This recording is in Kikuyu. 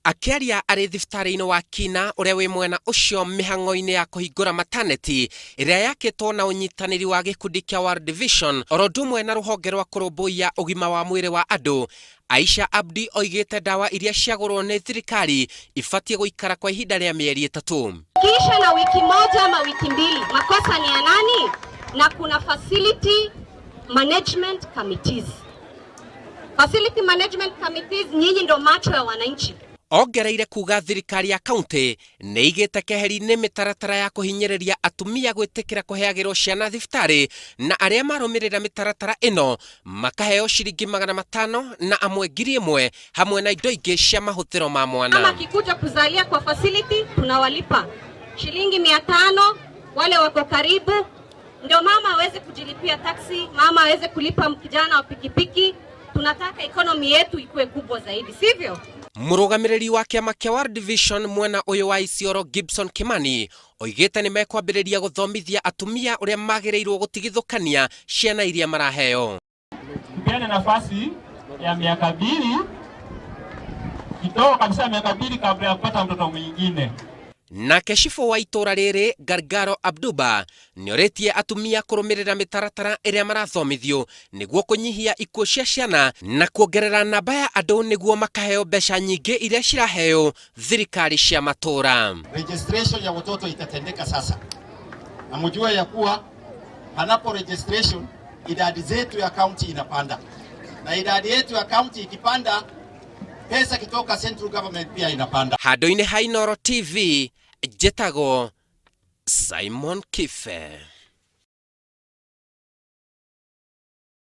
Akĩaria arĩ thibitarĩ-inĩ wa Kina ũrĩa wĩ mwena ũcio mĩhang'o-inĩ ya kũhingũra mataneti ĩrĩa yakĩtwo na ũnyitanĩri wa gĩkundi kĩa World Vision oro ũndũ ũmwe na rũhonge rwa kũrũmbũiya ũgima wa mwĩrĩ wa andũ, Aisha Abdi oigĩte ndawa iria ciagũrwo nĩ thirikari ibatiĩ gũikara kwa ihinda rĩa mĩeri ĩtatũ. Kisha na wiki moja ama wiki mbili, makosa ni ya nani? Na kuna facility management committees. Facility management committees, nyinyi ndo macho ya wananchi. Ongereire kuga thirikari ya kaunti nĩ igĩte keheri-inĩ mĩtaratara ya kũhinyĩrĩria atumia gwĩtĩkĩra kũheagĩrwo ciana thibitarĩ na arĩa marũmĩrĩra mĩtaratara ĩno makaheo ciringi 500 na amwe 1000 hamwe na indo ingĩ cia mahũthĩro ma mwana. Mama akikuja kuzalia kwa facility tunawalipa shilingi 500, wale wako karibu ndio mama aweze kujilipia taxi, mama aweze kulipa kijana wa pikipiki. Tunataka economy yetu ikuwe kubwa zaidi, sivyo? Mũrũgamĩrĩri wa kĩama kĩa World Vision mwena ũyũ wa Isiolo Gibson Kimani oigĩte nĩ mekwambĩrĩria gũthomithia atumia ũrĩa magĩrĩirwo gũtigithũkania ciana iria maraheo. Tupeane nafasi ya miaka mbili kidogo kabisa, miaka mbili kabla ya kupata mtoto mwingine. Nake cibũ wa itũra rĩrĩ Gargaro Abduba nĩorĩtie atumia kũrũmĩrĩra mĩtaratara ĩrĩa marathomithio nĩguo kũnyihia ikuũ cia ciana na kuongerera namba ya andũ nĩguo makaheo mbeca nyingĩ iria ciraheo thirikari cia matũra. Registration ya watoto itatendeka sasa, na mjue ya kuwa panapo registration idadi zetu ya county inapanda, na idadi yetu ya county ikipanda, pesa kitoka central government pia inapanda. Handũ-inĩ ha Inooro TV, njĩtagwo Simon Kibe.